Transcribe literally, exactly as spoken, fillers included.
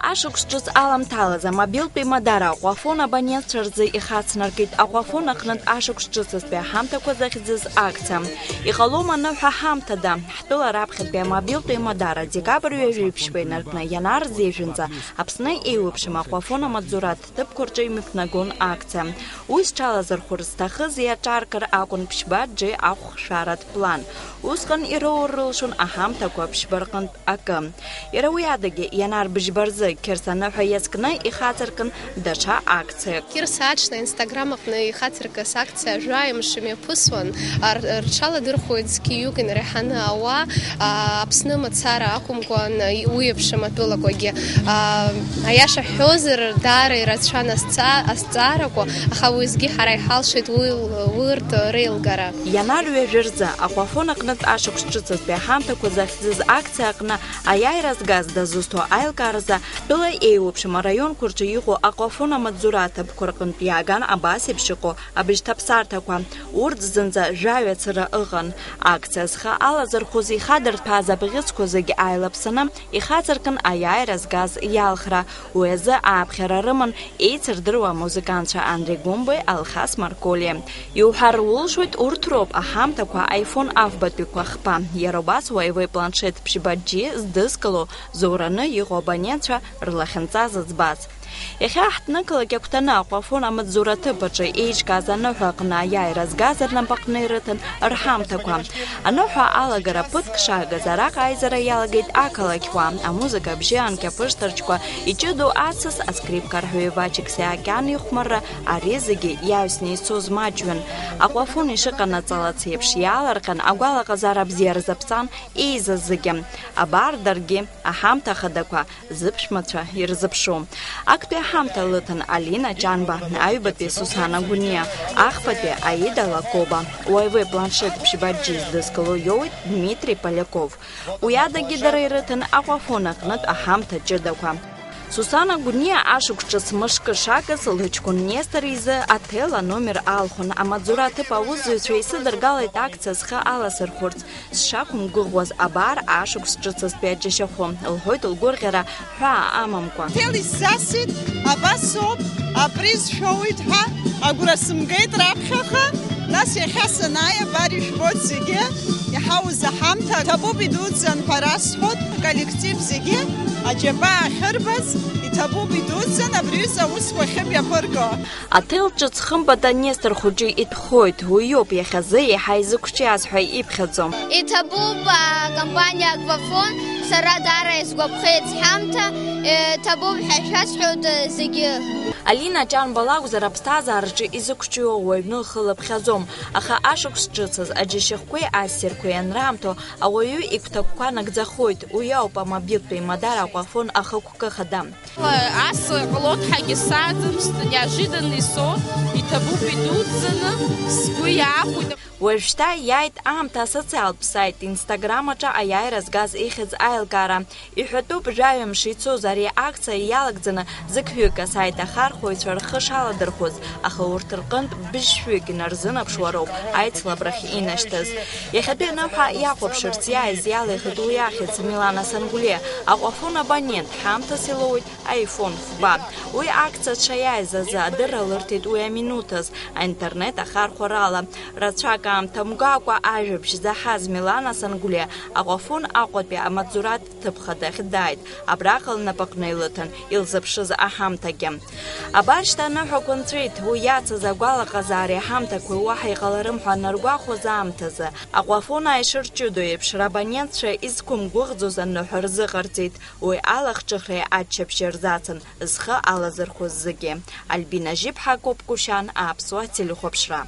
Ашықәс ҿыц аламҭалаз амобилтәи мадара Аҟәафон абонентцәа рзы ихацнаркит Аҟәафон аҟнытә ашықәс ҿыцызтәи аҳамҭақәа захьӡыз акциа. Иҟалом аныҳәа ҳамҭада. Ҳтәыла раԥхьатәи амобилтәи мадара декабр ҩажәи ԥшьба инаркны ианаарзеижәынӡа Аԥсны еиуеиԥшым Аҟәафон амаҵзуратә ҭыԥқәа рҿы имҩаԥнагон акциа. Уи зҽалазырхәыр зҭахыз иаҿаркыр акәын ԥшьба џьеи ахәшәаратә план. Усҟан ироур рылшон аҳамҭақәа ԥшьба рҟынтә акы. Иара уи адагьы, ианарбыжьба рзы Қьырса аныҳәа иазкны ихацыркын даҽа акциак. Қьырса аҽны Инстаграм аҟны ихацыркыз акциа жәаҩа мшы мҩаԥысуан, ар-, рҽаладырхәуеит зқьиҩык инреиҳаны ауаа, а, Аԥсны мацара акәымкәан, уи еиԥш амаҭәылақәагьы. А, аиаша ҳҳәозар, даара ирацәан азҵа-, азҵаарақәа, аха уеизгьы ҳара иҳалшеит уи, урҭ реилгара. Ианарҩажәа рзы, Аҟәафон аҟнытә ашықәс ҿыцызтәи аҳамҭақәа захьӡыз акциа аҟны аиааира згаз дазусҭоу аилкааразы, ҳтәыла еиуеиԥшым араионқәа рҿы иҟоу Аҟәафон амаҵзура аҭыԥқәа рҟынтә иааган абас еиԥш иҟоу абыжьҭаԥсарҭақәа. Урҭ зынӡа жәаҩа цыра ыҟан. Акциа зхы алазырхәыз ихадырҭәааз абӷьыцқәа зегь ааилаԥсаны, ихацыркын аиааира згаз иалхра. Уи азы ааԥхьара рыман еицырдыруа амузыкантцәа Андре Гәымбеи Алхас Марколиеи. Иуҳәар улшоит, урҭ роуп аҳамҭақәа iPhone афбатәиқәа хԥа. Иара убас Huawei планшет ԥшьба G здызкыло, зоураны иҟоу абонентцәа рлахьынҵа зыӡбаз. Иахьа ҳҭнықалақь агәҭаны Аҟәафон амаҵзура ҭыԥ аҿы еиҿкааз аныҳәа аҟны аиааира згаз рнапаҟны ирыҭан рҳамҭақәа. Аныҳәа алагара ԥыҭк шаагаз араҟа аизара иалагеит ақалақьуаа, амузыка абжьы анкьаԥышҭарчқәа, иҷыдоу асас, аскрипка арҳәаҩы Вачик Саакьан ихәмарра, ари зегьы иаҩсны ицоз маҷҩын. Аҟәафон ишыҟанаҵалац еиԥш иаалырҟьан, агәалаҟазаара бзиа рзаԥҵан еизаз зегьы. Абар даргьы, аҳамҭа хадақәа, зыԥшәмацәа ирзыԥшу. Актәи аҳамҭа лыҭан Алина Ҷанба, аҩбатәи Сусана Гәыниа, ахԥатәи Аида Лакоба, Huawei планшет ԥшьба G здызкыло иоуеит Дмитри Поляков. Уи адагьы дара ирыҭан Аҟәафон аҟнытә аҳамҭа ҷыдақәа. Сусана Гәыниа ашықәс ҿыц мышкы шагыз лыҷкәын Нестор изы аҭел аномер алхын. Амаҵзура аҭыԥ аусзуҩцәа исыдыргалеит акциа зхы аласырхәырц. Сшақәымгәыӷуаз абар ашықәс ҿыцызтәи аџьашьахәы, лҳәоит лгәырӷьара ҳәаа амамкәа. Ҭел исзасит, абас ауп, априз шәоуит ҳәа агәра сымгеит раԥхьаҟа, нас иахьа санааи абар ижәбоит зегьы, иҳауз аҳамҭа, иҭабуп идуӡӡан ҳәа расҳәоит, коллектив зегьы аџьабаа ахьырбаз, иҭабуп идуӡӡан абри аҩыза аусқәа ахьымҩаԥырго. Аҭел ҿыц хымԥада Нестор хәыҷы итәхоит, уи иоуп иахьазы еиҳа изықәҿиаз ҳәа иԥхьаӡо. Иҭабуп, акомпаниа Аквафон, сара даара исгәаԥхеит сҳамҭа, иҭабуп ҳәа шәасҳәоит зегьы. Алина Ҷанба лакәзар аԥсҭазаараҿы изықәҿиоу уаҩны лхы лыԥхьаӡом, аха ашықәс ҿыцыз аџьашьахәқәеи ассирқәеи анраамҭоу ауаҩы игәҭакқәа нагӡахоит, уи ауп амобилтәи мадара Аквафон ахықәкы хада. Ас ҟалоит ҳәагьы сааӡамызт, неожиданно исоуп, иҭабуп идуӡӡаны, сгәы иаахәеит. Уажәшьҭа иааит аамҭа асоциалтә саит Instagram аҿы аиааира згаз ихьӡ аилкаара. Иҳәатәуп, жәаҩа мшы ицоз ари акциа иалагӡаны зықьҩык асаит ахархәаҩцәа рхы шаладырхәыз, аха урҭ рҟынтә быжьшәҩык инарзынаԥшуа роуп аицлабрахь инашьҭыз. Иахьатәи аныҳәа иахәаԥшырц иааиз иалихит уи ахьӡ Милана Сангулиа, Аҟәафон абонент, ҳамҭас илоуит iPhone фба. Уи акциа дшаиааиз азы адырра лырҭеит уи аминуҭаз. Аинтернет ахархәарала рацәак аамҭа мгакәа ажәабжь заҳаз Милана Сангулиа Аҟәафон Аҟәатәи амаҵзуратә ҭыԥ хадахь дааит. Абраҟа лнапаҟны илыҭан илзыԥшыз аҳамҭагьы. Абар шьҭа аныҳәақәа нҵәеит, уи иацыз агәалаҟазаареи аҳамҭақәеи уаҳа иҟаларым ҳәа анаргәахәуаз аамҭазы, Аҟәафон аишырҷыдоу еиԥш, рабонентцәа изқәымгәыӷӡоз аныҳәа рзыҟарҵеит. Уи алахҿыхреи аччаԥшьи рзацын зхы алазырхәыз зегьы. Альбина Жьыԥҳа, Коп Кушьан, Аԥсуа телехәаԥшра.